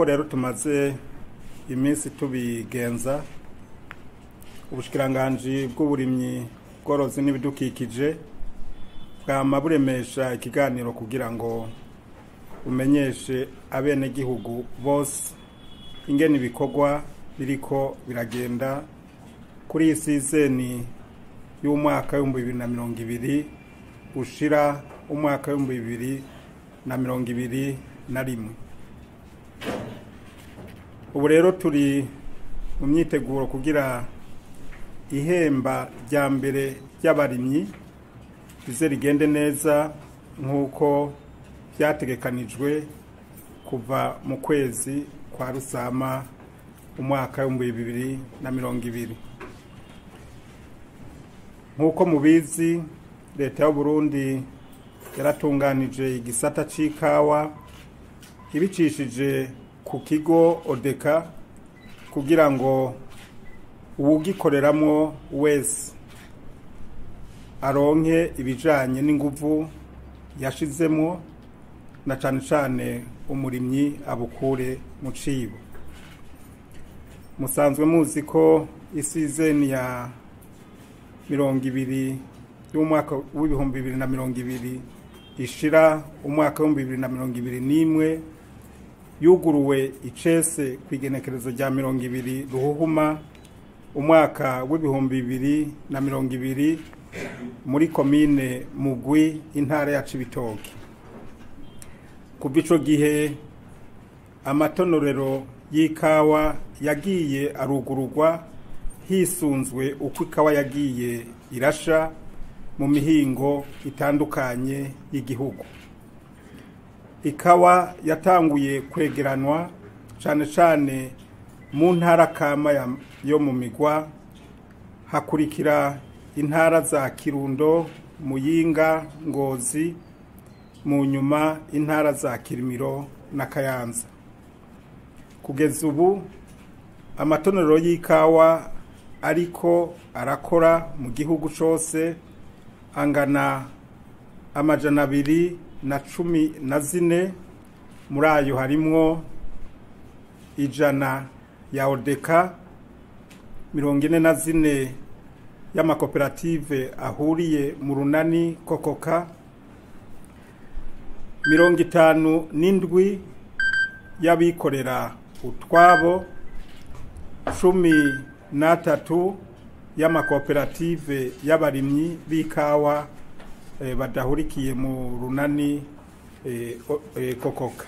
Nk'uko rero tumaze iminsi tubigenza, ubushikiranganji bw'uburimyi, bworozi n'ibidukikije bwama buremesha ikiganiro kugira ngo bumenyeshe abenegihugu bose ingene ibikorwa biriko biragenda kuri iyi sizeni y'umwaka w'2020 ushira umwaka w'2021. Ubu rero turi mu myiteguro kugira ihemba rya mbere ry'abarimyi rize rigende neza nk'uko vyategekanijwe kuva mu kwezi kwa Rusama umwaka w'2020. Nk'uko mubizi, leta y'u Burundi yaratunganije igisata c'ikawa ibicishije ku kigo Odeka kugira ngo uwugikoreramwo wese aronke ibijanye n'inguvu yashizemwo, na cane cane umurimyi abukure mu cibo. Musanzwe muzi ko isizeni ya 20 y'umwaka w'2020 ishira umwaka w'2021 yuguruwe icese kw'igenekerezo rya 20 Ruhuhuma umwaka w'2020 muri komine Mugwi, intara ya Cibitoke. Kuva ico gihe amatonorero y'ikawa yagiye arugururwa hisunzwe uko ikawa yagiye irasha mu mihingo itandukanye y'igihugu. Ikawa yatanguye kwegeranwa cane cane mu ntara kama yo mu migwa, hakurikira intara za Kirundo, Muyinga, Ngozi, mu nyuma intara za Kirimiro na Kayanza. Kugeza ubu amatonero y'ikawa ariko arakora mu gihugu cose angana 214, muri ayo harimwo 100 ya Odeka, 44 y'amakoperative ahuriye mu runani Kokoka, 57 y'abikorera utwabo, 13 y'amakoperative y'abarimyi b'ikawa badahurikiye mu runani Kokoka.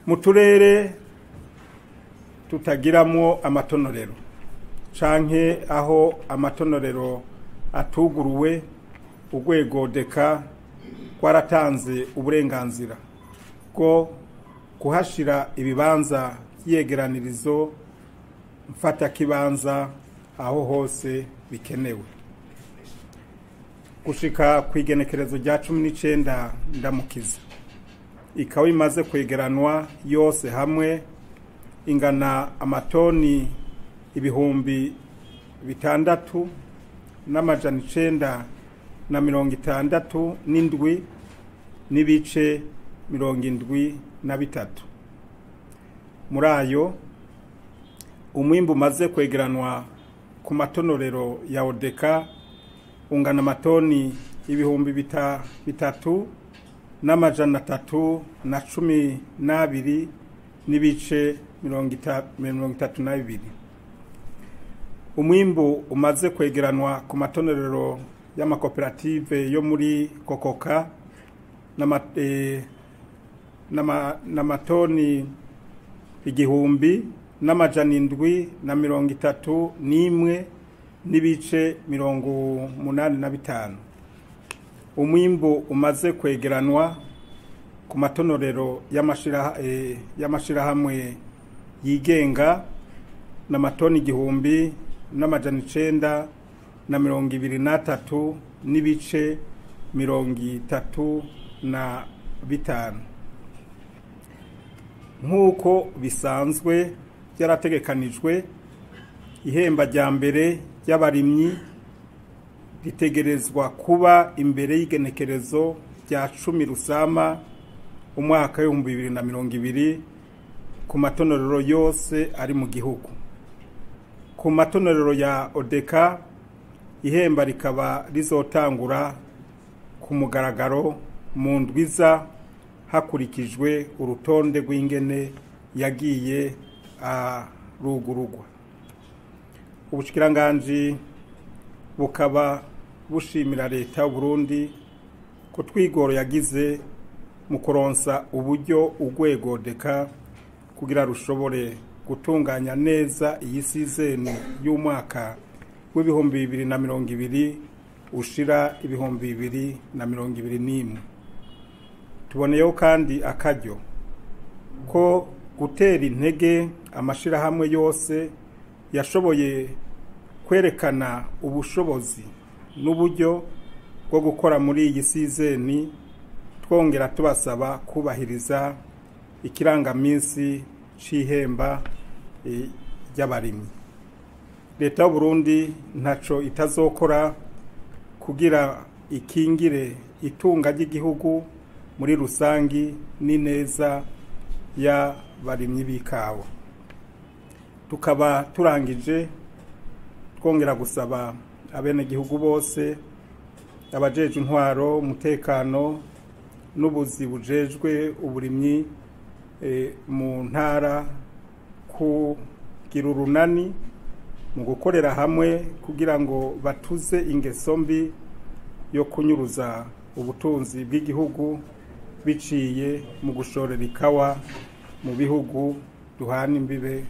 Mu turere tutagiramwo amatonorero canke aho amatonorero atuguruwe, urwego Odeka rwaratanze uburenganzira bwo kuhashira ibibanza vyegeranirizo mfatakibanza aho hose bikenewe. Gushika kw'igenekerezo rya 19 Ndamukiza, ikawa imaze kwegeranwa yose hamwe ingana amatoni 6967 n'ibice 73. Muri ayo umwimbu umaze kwegeranwa ku matonorero ya Odeka ungana amatoni 3,312 n'ibice 32. Umwimbu umaze kwegeranwa ku matonorero y'amakoperative yo muri Kokoka n'amatoni 1731 n'ibice 85. Umwimbu umaze kwegeranwa ku matonorero y'amashirahamwe yigenga n'amatoni 1923 n'ibice 35. Nk'uko bisanzwe byarategekanijwe, ihemba rya mbere ry'abarimyi ritegerezwa kuba imbere y'igenekerezo rya 10 Rusama umwaka w'2020 ku matonorero yose ari mu gihugu. Ku matonorero ya Odeka ihemba rikaba rizotangura ku mugaragaro mu ndwiza hakurikijwe urutonde rw'ingene yagiye arugurugwa. Ubushikiranganji bukaba bushimira leta y'u Burundi ko twigoro yagize mu kuronsa uburyo urwego Odeka kugira rushobore gutunganya neza iyi sizeni y'umwaka w'2020 ushira 2021. Tuboneyeho kandi akaryo ko gutera intege amashirahamwe yose yashoboye kwerekana ubushobozi n'uburyo bwo gukora muri iyi sizeni, twongera tubasaba kubahiriza ikirangaminsi c'ihemba ry'abarimyi. Leta y'u Burundi ntaco itazokora kugira ikingire itunga ry'igihugu muri rusangi n'ineza y'abarimyi b'ikawa. Tukaba turangije twongera gusaba abenegihugu bose, abajejwe intwaro, umutekano n'ubuzi bujejwe uburimyi mu ntara kugira urunani mu gukorera hamwe kugira ngo batuze ingeso mbi yo kunyuruza ubutunzi bw'igihugu biciye mu gushorera ikawa mu bihugu duhana imbibe.